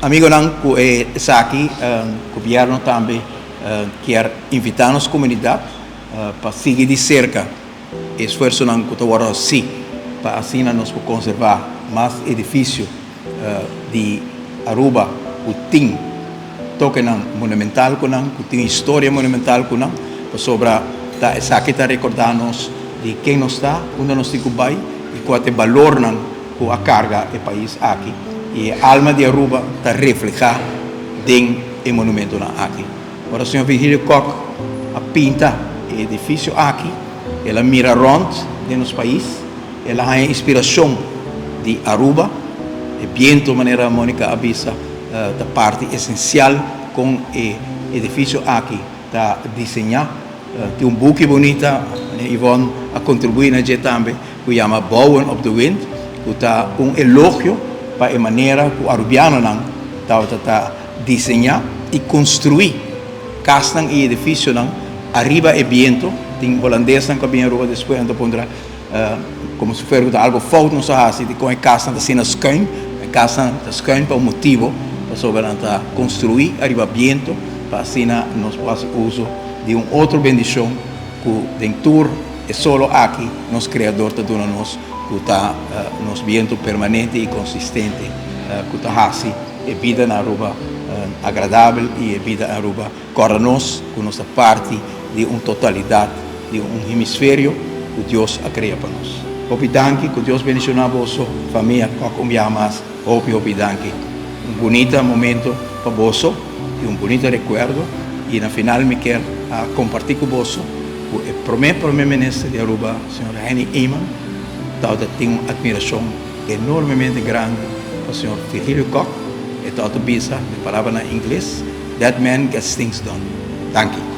Amigonan, cu esaki Gobierno tambe kier invita nos comunidad pa sigui di cerca e esfuerzonan cu ta wordo haci pa asina nos por conserva mas edificio di Aruba cu tin tokenan monumental cu nan, cu tin historia monumental cu nan, pasobra ta esaki ta recorda nos di ken nos ta, unda nos tin cu bay y cua ta e balornan cu a carga e pais aki. Y e alma di Aruba ta refleha den e monumentonan aki. Ora señor Virgilio Kock a pinta e edificio aki, el a mira rond den nos pais, el a haña inspiracion di Aruba. E biento, manera Monica a bisa, ta parti esencial con e edificio aki ta diseña. Tin un buki bunita, meneer Yvonne a contribui na dje tambe, cu yama Bouwen op de Wind, cu ta un elogio pa e manera cu Arubianonan tabata ta diseña y construi casnan y edificionan ariba e biento. Tin Holandesnan cu a bini Aruba despues nan ta puntra como si fuera cu ta algo fout nos a haci dicon e casnan ta asina schuin. E casnan ta schuin pa un motibo, pasobra nan ta construi ariba biento pa asina nos por haci uso di un otro bendicion cu den tur e solo aki nos Creador ta duna nos, cu ta nos biento permanente y consistente cu ta haci e bida na Aruba agradabel y e bida na Aruba corda nos cu nos ta parti di un totalidad, di un hemisferio cu Dios a crea pa nos. Hopi danki, cu Dios bendiciona boso famia Kok un biaha mas. Hopi hopi danki. Un bunita momento pa boso y un bunita recuerdo y na final mi kier a comparti cu boso cu e prome prome minister di Aruba señor Henny Eman tawata tin un admiracion enormemente grandi pa señor Virgilio Kock. E tawata bisa den palabranan ingles, That man gets things done. Danki.